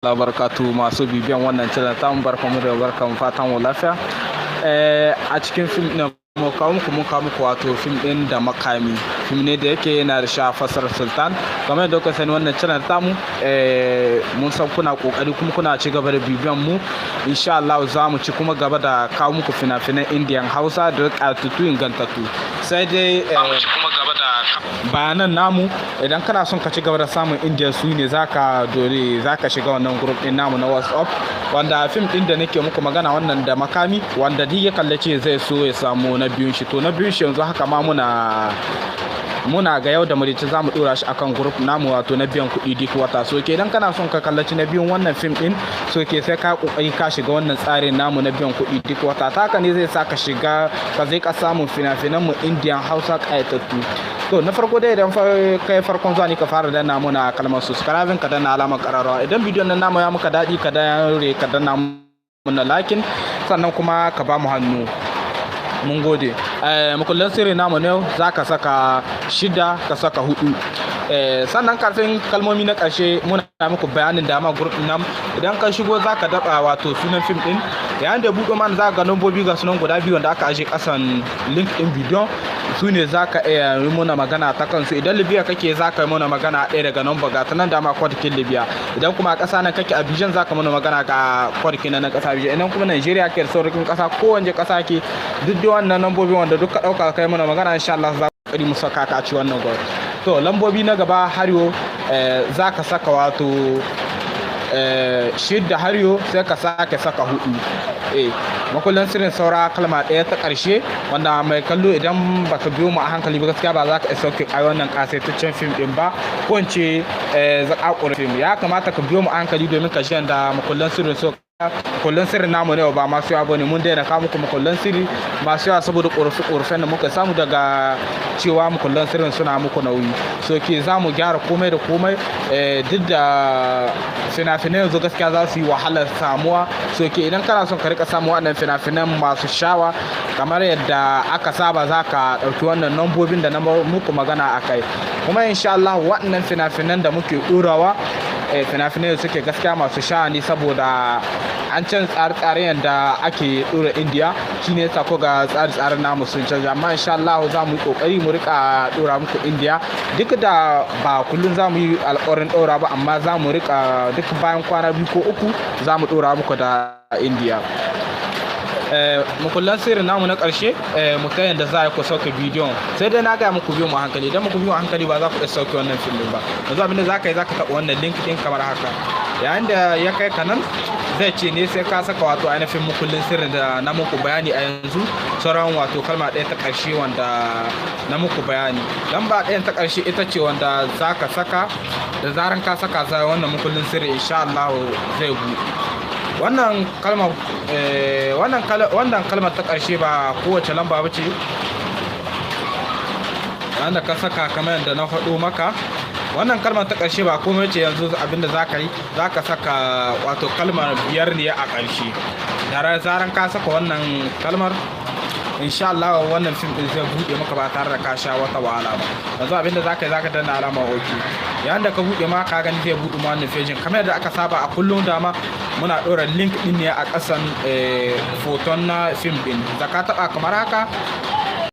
Barakatu masu bibiyan wannan channel ta mu, barkamu da barkan, fatan mu lafiya. A cikin fim ɗin mu kawo muku, mun kawo muku wato fim ɗin Da Makami. Fim ne da yake yana da sha fasar Sultan. Kamar yadda kuka sani, wannan channel tamu, mun san kuna kokari kuma kuna ci gaba da bibiyan mu. Insha Allah za mu ci kuma gaba da kawo muku fina-finan Indian, Hausa da ƙatutu ingantattu. Sai dai kuma gaba da bayanan namu, idan kana son ka ci gaba da samun Indian, su ne zaka dole zaka shiga wannan group din namu na WhatsApp, wanda fim din da nake muku magana, wannan Da Makami, wanda duk ya kallace zai so ya samu na biyun shi. To, na biyun shi yanzu haka ma muna ga yau da maraice za mu dora shi akan group namu, wato na biyan kuɗi duk wata. So ke idan kana son ka kallaci na biyun wannan fim din, so ke sai ka kokari ka shiga wannan tsarin namu na biyan kuɗi duk wata. Ta haka ne zai sa ka shiga ka zai ka samu fina-finan mu Indian, Hausa ƙayatattu. To, na farko dai, idan kai farkon zuwa ne, ka fara danna muna kalmar subscribing, ka danna alamar ƙararrawa. Idan bidiyon nan namu ya muka daɗi, ka danna, ka danna muna liking, sannan kuma ka ba mu hannu. Mun gode. Makullan sirri namu ne, za ka saka shida, ka saka hudu. Sannan kafin kalmomi na ƙarshe, muna muku bayanin dama group nan. Idan ka shigo, za ka daɓa wato sunan fim ɗin. Yayin da buɗe mana, za ka ga lambobi ga sunan guda biyu wanda aka aje ƙasan link ɗin bidiyon. Su ne za ka iya yi muna magana ta kansu. Idan Libya kake, za ka yi muna magana ɗaya daga nan ga ta nan dama, kwadikin Libya. Idan kuma a ƙasa nan kake, Abidjan, za ka muna magana ga kwadikin na ƙasa Abidjan. Idan kuma Nigeria ke da sauran ƙasa, kowanne ƙasa ke, duk da wannan lambobi wanda duk ka ɗauka kai muna magana, insha Allah za ka mu saka ka ci wannan gwamnati. To, lambobi na gaba har yau, za ka saka wato shidda har yau, sai ka sake saka hudu. Makullin sirrin, saura kalma ɗaya ta ƙarshe, wanda mai kallo, idan baka biyo mu a hankali ba, gaskiya ba za ka isa sauke ai wannan ƙasaitaccen fim ɗin ba, ko in ce zakakurin fim. Ya kamata ka biyo mu a hankali domin ka ji da makullan sirrin. So makullan sirrin namu ne ba masu yawa bane. Mun daina kawo muku makullan sirri masu yawa saboda ƙorafe-ƙorafen da muka samu daga cewa makullan sirrin suna muku nauyi. So ke za mu gyara komai da komai. Duk da fina-finai yanzu gaskiya za su yi wahalar samuwa, so ke idan kana son ka rika samu wannan fina-finan masu shawa kamar yadda aka saba, za ka ɗauki wannan lambobin da na muku magana a kai. Kuma insha Allah waɗannan fina-finan da muke ɗorawa, fina-finai da suke gaskiya masu sha'ani, saboda an can tsare-tsare yadda ake ɗora Indiya, shine yasa ko ga tsare-tsaren namu sun canza. Amma insha Allah za mu yi kokari mu rika ɗora muku Indiya, duk da ba kullum za mu yi alƙawarin ɗora ba, amma za mu rika duk bayan kwana 2 ko 3 za mu ɗora muku da Indiya. Makullan sirrin namu na ƙarshe, mu ta yadda za a ku sauke bidiyon. Sai dai na gaya muku, biyo mu hankali. Idan muku biyo hankali ba za ku iya sauke wannan fim ba. Yanzu abinda za ka yi, za ka taɓa wannan link ɗin kamar haka. Yayin da ya kai ka nan, zai ce ne sai ka saka wato ainihin makullin sirrin da na muku bayani a yanzu, sauran wato kalma ɗaya ta ƙarshe wanda na muku bayani. Lamba ɗayan ta ƙarshe ita ce wanda za ka saka. Da zaran ka saka za wannan makullin sirri, insha Allah zai buɗe. Wannan kalma, wannan kalmar ta ƙarshe ba kowace lamba ba ce. Wanda ka saka kamar yadda na faɗo maka, wannan kalmar ta ƙarshe ba komai ce. Yanzu abinda za ka yi, za ka saka wato kalmar biyar ne a ƙarshe. Da zaran ka saka wannan kalmar, insha Allah wannan fim din zai buɗe maka ba tare da ka sha wata wahala ba. Yanzu abinda za ka yi, za ka danna alamar OK. Yayin da ka buɗe ma, ka gani zai buɗe ma wannan fejin kamar yadda aka saba a kullum. Dama muna ɗora link ɗin ne a ƙasan foton na fim ɗin. Da ka taɓa kamar haka,